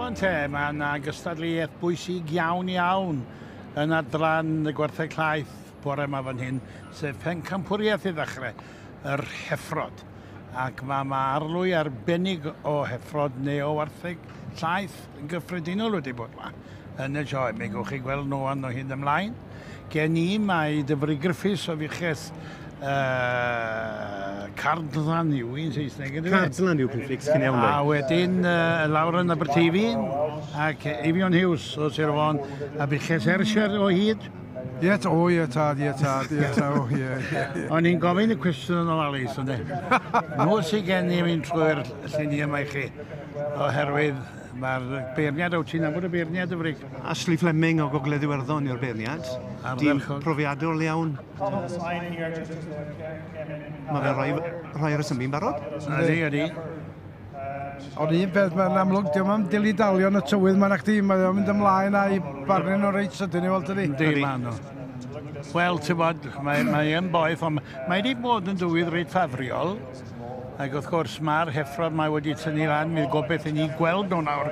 Rwan te, mae yna gystadleuaeth bwysig iawn iawn yn adran y gwartheg llaeth bore yma fan hyn, sef pencampwriaeth i ddechrau, yr heffrod. Ac mae ma arlwy arbennig o heffrod neu o wartheg llaeth yn gyffredinol wedi bod yma yn y sioe. Mi gewch chi gweld nhw o hyn ymlaen. Gen i mae Dyfrig Griffiths o Fuches Cardlan yw un Saesneg, ynddo fe? Cardlan yw prefix, cyn iawn. A wedyn lawr yn Aberteifi, ac Eifion Hughes o Sir Fôn, a Buches Ayrshire o hyd. Ie, o ie, tad, ie, tad, ie, tad, o ie, ie. O'n i'n gofyn y cwestiwn yn ofalus, ynddo. Nhw sydd gen i mynd trwy'r lluniau yma i chi, oherwydd mae'r beirniad, wyt ti'n nabod y beirniad, Dyfrig? Ashley Fleming o Gogledd Iwerddon yw'r beirniad. Dyn profiadol iawn. Mae fe rhoi rhesymu'n barod. Ydy, ydy. Ond un peth, mae'n amlwg, diolch am dilidalio yn y tywydd, mae'n acti, mae'n mynd ymlaen a'i barnu nhw reit sydyn i weld ydy. Yndi, maen nhw. Wel, ti'n bod, mae yn boeth, ond mae wedi bod yn dywydd reit ffafriol. Ac wrth gwrs, mae'r heffrod mae wedi tynnu lan, mi gobeith i ni gweld nhw nawr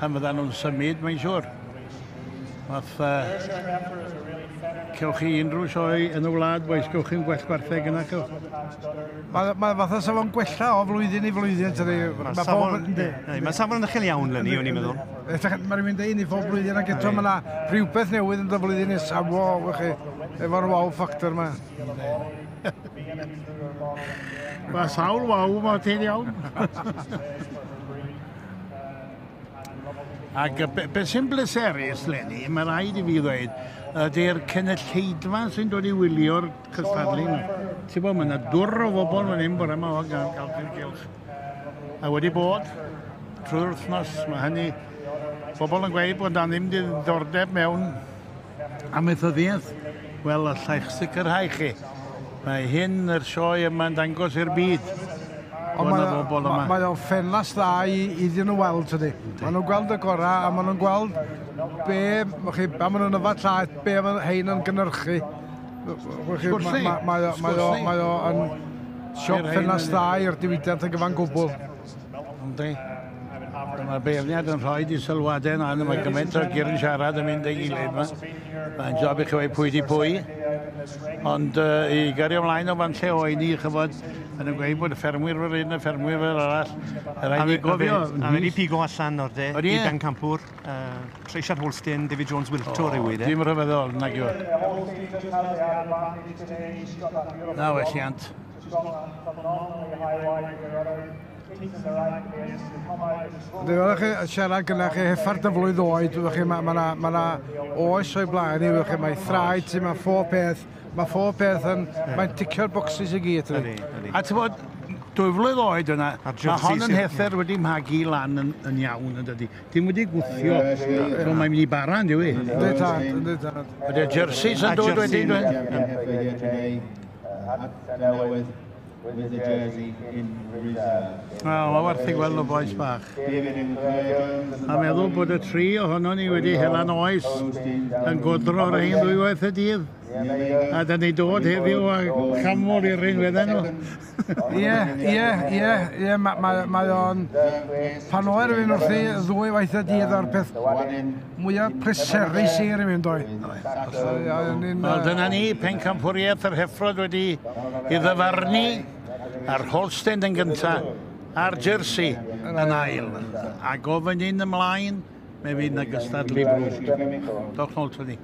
pan fyddan nhw'n symud, mae'n siŵr. Fath, cewch chi unrhyw sioe yn y wlad, boes, gewch chi'n gwell gwartheg yna, cewch. Mae fatha safon gwella o flwyddyn i flwyddyn, tydi. Mae safon yn uchel iawn, Lenny, o'n i'n meddwl. Mae rhywun deud i phob blwyddyn ac eto mae yna rhywbeth newydd yn dy flwyddyn nesaf, wow, chi, efo'r wow factor yma. Mae sawl wow yma, ti'n iawn. Ac beth sy'n bleserus, Lenny, mae rhaid i fi ddweud, ydy'r cynulleidfa sy'n dod i wylio'r cystadlu yma. Ti'n bod, mae yna dwr o bobl fan hyn bore yma o gael gylch. A wedi bod trwy'r wythnos, mae hynny, bobl yn gweud bod na ddim diddordeb mewn amaethyddiaeth. Wel, allai'ch sicrhau chi. Mae hyn, yr sioe yma'n dangos i'r byd. Ond mae o'n ffenast dda iddyn nhw weld, tydi. Maen nhw'n gweld y gorau a maen nhw'n gweld be, chi, a maen nhw'n yfad llaeth, be mae hein yn gynhyrchu. Mae o'n siop ffenast dda i'r diwydiant yn gyfan gwbl. Yndi. Mae'r beirniad yn rhoi i sylwadau yna, mae gymaint o gyr yn siarad yn mynd ei gilydd yma. Mae'n job i chi weud pwy di pwy. Ond i gario ymlaen o fan lle oen ni, chyfod, yn y gweud bod y ffermwyr fel un, y ffermwyr fel arall. Rhaid i gofio. A wedi pigo allan o'r de, i bencampwr. Treisiad Holstein, David Jones Wiltor yw i de. Dim rhyfeddol, nag yw. Na welliant. Dwi'n chi siarad gyda chi heffar dyflwydd oed, mae yna oes o'i blaen i, mae thraid, mae phob peth, yn, mae'n ticio'r bocsys i gyd. A ti'n bod, 2 flwydd oed yna, mae hon yn heffer wedi magu lan yn iawn, yn dydi. Dim wedi gwthio, so mae'n mynd i bara, yn dywi? Yndi tad, yndi tad. Ydy'r jerseys yn dod wedyn, dwi? With the jersey in reserve. Wel, mae werth i gweld o boes bach. A meddwl bod y tri ohonon ni wedi hela'n oes yn godro'r ein ddwywaith y dydd. A da ni dod heddiw a chamol i'r un wedyn nhw. Ie, mae o'n... Pan oer rhywun wrthi ddwywaith y dydd o'r peth mwyaf pleserus i rhywun, doi. Wel, dyna ni, pencampwriaeth yr heffrod wedi i ddyfarnu a'r Holstein yn gyntaf, a'r jersey yn ail. Ac o fan hyn ymlaen, mae fydd yna gystadlu brwd. Dewch nôl to ni.